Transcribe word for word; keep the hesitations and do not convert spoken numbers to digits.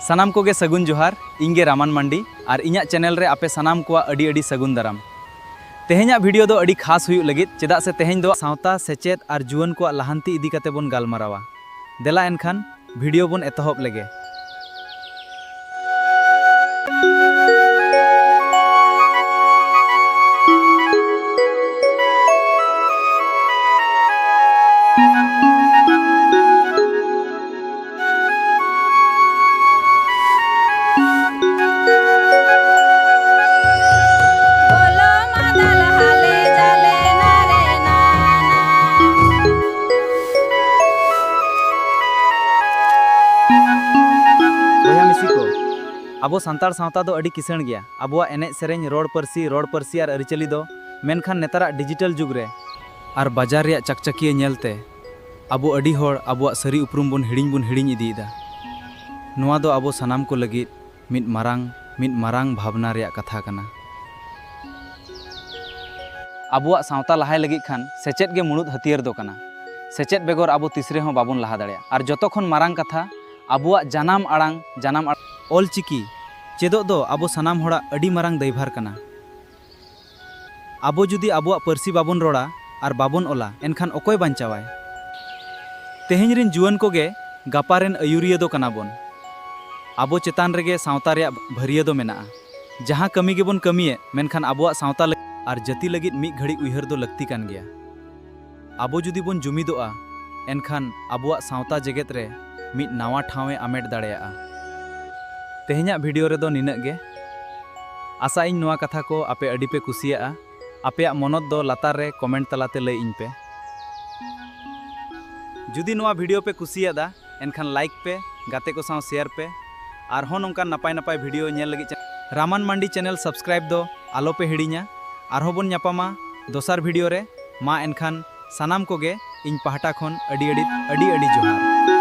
ᱥᱟᱱᱟᱢ ᱠᱚᱜᱮ ᱥᱟᱹᱜᱩᱱ ᱡᱚᱦᱟᱨ᱾ ᱤᱧ ᱜᱮ ᱨᱟᱢᱟᱱ ᱢᱟᱱᱰᱤ, ᱟᱨ ᱤᱧᱟᱜ ᱪᱮᱱᱮᱞ ᱨᱮ ᱟᱯᱮ ᱥᱟᱱᱟᱢ ᱠᱚᱣᱟᱜ ᱟᱹᱰᱤ ᱟᱹᱰᱤ ᱥᱟᱹᱜᱩᱱ ᱫᱟᱨᱟᱢ᱾ ᱛᱮᱦᱮᱧᱟᱜ ᱵᱷᱤᱰᱤᱭᱳ ᱫᱚ ᱟᱹᱰᱤ ᱠᱷᱟᱥ ᱦᱩᱭᱩᱜ ᱞᱟᱹᱜᱤᱫ, ᱪᱮᱫᱟᱜ ᱥᱮ ᱛᱮᱦᱮᱧ ᱫᱚ ᱥᱟᱶᱛᱟ, ᱥᱮᱪᱮᱫ ᱟᱨ ᱡᱩᱣᱟᱹᱱ ᱠᱚᱣᱟᱜ ᱞᱟᱦᱟᱱᱛᱤ ᱤᱫᱤ ᱠᱟᱛᱮ ᱵᱚᱱ ᱜᱟᱞᱢᱟᱨᱟᱣᱟ᱾ ᱫᱮᱞᱟ ᱮᱱᱠᱷᱟᱱ ᱵᱷᱤᱰᱤᱭᱳ ᱵᱚᱱ ᱮᱛᱚᱦᱚᱵ ᱞᱮᱜᱮ᱾ ᱵᱚᱭᱦᱟ ᱢᱤᱥᱤ ᱠᱚ, ᱟᱵᱚ ᱥᱟᱱᱛᱟᱲ ᱥᱟᱶᱛᱟ ᱫᱚ ᱟᱹᱰᱤ ᱠᱤᱥᱟᱹᱬ ᱜᱮᱭᱟ᱾ ᱟᱵᱚᱣᱟᱜ ᱮᱱᱮᱡ ᱥᱮᱨᱮᱧ, ᱨᱚᱲ ᱯᱟᱹᱨᱥᱤ, ᱨᱚᱲ ᱯᱟᱹᱨᱥᱤ ᱟᱨ ᱟᱹᱨᱤᱪᱟᱹᱞᱤ ᱫᱚ, ᱢᱮᱱᱠᱷᱟᱱ ᱱᱮᱛᱟᱨᱟᱜ ᱰᱤᱡᱤᱴᱟᱞ ᱡᱩᱜᱽ ᱨᱮ ᱟᱨ ᱵᱟᱡᱟᱨ ᱨᱮᱭᱟᱜ ᱪᱟᱠᱪᱟᱠᱤᱭᱟᱹ ᱧᱮᱞᱛᱮ ᱟᱵᱚ ᱟᱹᱰᱤ ᱦᱚᱲ ᱟᱵᱚᱣᱟᱜ ᱥᱟᱹᱨᱤ ᱩᱯᱨᱩᱢ ᱵᱚᱱ ᱦᱤᱲᱤᱧ, ᱵᱚᱱ ᱦᱤᱲᱤᱧ ᱤᱫᱤᱭᱮᱫᱟ᱾ ᱱᱚᱣᱟ ᱫᱚ ᱟᱵᱚ ᱥᱟᱱᱟᱢ ᱠᱚ ᱞᱟᱹᱜᱤᱫ ᱢᱤᱫ ᱢᱟᱨᱟᱝ, ᱢᱤᱫ ᱢᱟᱨᱟᱝ ᱵᱷᱟᱵᱽᱱᱟ ᱨᱮᱭᱟᱜ ᱠᱟᱛᱷᱟ ᱠᱟᱱᱟ᱾ ᱟᱵᱚᱣᱟᱜ ᱥᱟᱶᱛᱟ ᱞᱟᱦᱟᱭ ᱞᱟᱹᱜᱤᱫ ᱠᱷᱟᱱ ᱥᱮᱪᱮᱫ ᱜᱮ ᱢᱩᱲᱩᱫ ᱦᱟᱹᱛᱭᱟᱹᱨ ᱫᱚ ᱠᱟᱱᱟ᱾ ᱥᱮᱪᱮᱫ ᱵᱮᱜᱚᱨ ᱟᱵᱚ ᱛᱤᱥ ᱨᱮᱦᱚᱸ ᱵᱟᱵᱚᱱ ᱞᱟᱦᱟ ᱫᱟᱲᱮᱭᱟᱜᱼᱟ᱾ ᱟᱨ ᱡᱚᱛᱚ ᱠᱷᱚᱱ ᱢᱟᱨᱟᱝ ᱠᱟᱛᱷᱟ, ᱟᱵᱚᱣᱟᱜ ᱡᱟᱱᱟᱢ ᱟᱲᱟᱝ, ᱡᱟᱱᱟᱢ ᱟᱲ-, ᱚᱞ ᱪᱤᱠᱤ ᱪᱮᱫᱚᱜ ᱫᱚ ᱟᱵᱚ ᱥᱟᱱᱟᱢ ᱦᱚᱲᱟᱜ ᱟᱹᱰᱤ ᱢᱟᱨᱟᱝ ᱫᱟᱭᱵᱷᱟᱨ ᱠᱟᱱᱟ᱾ ᱟᱵᱚ ᱡᱩᱫᱤ ᱟᱵᱚᱣᱟᱜ ᱯᱟᱹᱨᱥᱤ ᱵᱟᱵᱚᱱ ᱨᱚᱲᱟ ᱟᱨ ᱵᱟᱵᱚᱱ ᱚᱞᱟ, ᱮᱱᱠᱷᱟᱱ ᱚᱠᱚᱭ ᱵᱟᱧᱪᱟᱣᱟᱭ? ᱛᱮᱦᱮᱧ ᱨᱤᱱ ᱡᱩᱣᱟᱹᱱ ᱠᱚᱜᱮ ᱜᱟᱯᱟ ᱨᱮᱱ ᱟᱹᱭᱩᱨᱤᱭᱟᱹ ᱫᱚ ᱠᱟᱱᱟ ᱵᱚᱱ᱾ ᱟᱵᱚ ᱪᱮᱛᱟᱱ ᱨᱮᱜᱮ ᱥᱟᱶᱛᱟ ᱨᱮᱭᱟᱜ ᱵᱷᱟᱹᱨᱤᱭᱟᱹ ᱫᱚ ᱢᱮᱱᱟᱜᱼᱟ᱾ ᱡᱟᱦᱟᱸ ᱠᱟᱹᱢᱤ ᱜᱮᱵᱚᱱ ᱠᱟᱹᱢᱤᱭᱮᱫ, ᱢᱮᱱᱠᱷᱟᱱ ᱟᱵᱚᱣᱟᱜ ᱥᱟᱶᱛᱟ ᱞᱟᱹᱜᱤᱫ ᱟᱨ ᱡᱟᱹᱛᱤ ᱞᱟᱹᱜᱤᱫ ᱢᱤᱫ ᱜᱷᱟᱹᱲᱤᱡ ᱩᱭᱦᱟᱹᱨ ᱫᱚ ᱞᱟᱹᱠᱛᱤ ᱠᱟᱱ ᱜᱮᱭᱟ᱾ ᱟᱵᱚ ᱡᱩᱫᱤ ᱵᱚᱱ ᱡᱩᱢᱤᱫᱚᱜᱼᱟ, ᱮᱱᱠᱷᱟᱱ ᱟᱵᱚᱣᱟᱜ ᱥᱟᱶᱛᱟ ᱡᱮᱜᱮᱛ ᱨᱮ ᱢᱤᱫ ᱱᱟᱣᱟ ᱴᱷᱟᱶ ᱮ ᱟᱢᱮᱴ ᱫᱟᱲᱮᱭᱟᱜᱼᱟ᱾ ᱛᱮᱦᱮᱧᱟᱜ ᱵᱷᱤᱰᱤᱭᱳ ᱨᱮᱫᱚ ᱱᱤᱱᱟᱹᱜ ᱜᱮ᱾ ᱟᱥᱟᱜ ᱟᱹᱧ ᱱᱚᱣᱟ ᱠᱟᱛᱷᱟ ᱠᱚ ᱟᱯᱮ ᱟᱹᱰᱤ ᱯᱮ ᱠᱩᱥᱤᱭᱟᱜᱼᱟ᱾ ᱟᱯᱮᱭᱟᱜ ᱢᱚᱱᱚᱛ ᱫᱚ ᱞᱟᱛᱟᱨ ᱨᱮ ᱠᱚᱢᱮᱱᱴ ᱛᱟᱞᱟᱛᱮ ᱞᱟᱹᱭ ᱟᱹᱧ ᱯᱮ᱾ ᱡᱩᱫᱤ ᱱᱚᱣᱟ ᱵᱷᱤᱰᱤᱭᱳ ᱯᱮ ᱠᱩᱥᱤᱭᱟᱫᱟ, ᱮᱱᱠᱷᱟᱱ ᱞᱟᱭᱤᱠ ᱯᱮ, ᱜᱟᱛᱮ ᱠᱚ ᱥᱟᱶ ᱥᱮᱭᱟᱨ ᱯᱮ᱾ ᱟᱨᱦᱚᱸ ᱱᱚᱝᱠᱟᱱ ᱱᱟᱯᱟᱭ ᱱᱟᱯᱟᱭ ᱵᱷᱤᱰᱤᱭᱳ ᱧᱮᱞ ᱞᱟᱹᱜᱤᱫ ᱪᱮ-, ᱨᱟᱢᱟᱱ ᱢᱟᱱᱰᱤ ᱪᱮᱱᱮᱞ ᱥᱟᱵᱥᱠᱨᱟᱭᱤᱵ ᱫᱚ ᱟᱞᱚ ᱯᱮ ᱦᱤᱲᱤᱧᱟ᱾ ᱟᱨᱦᱚᱸ ᱵᱚᱱ ᱧᱟᱯᱟᱢᱟ ᱫᱚᱥᱟᱨ ᱵᱷᱤᱰᱤᱭᱳ ᱨᱮ᱾ ᱢᱟ ᱮᱱᱠᱷᱟᱱ ᱥᱟᱱᱟᱢ ᱠᱚᱜᱮ ᱤᱧ ᱯᱟᱦᱴᱟ ᱠᱷᱚᱱ ᱟᱹᱰᱤ ᱟᱹᱰᱤ, ᱟᱹᱰᱤ ᱟᱹᱰᱤ ᱡᱚᱦᱟᱨ᱾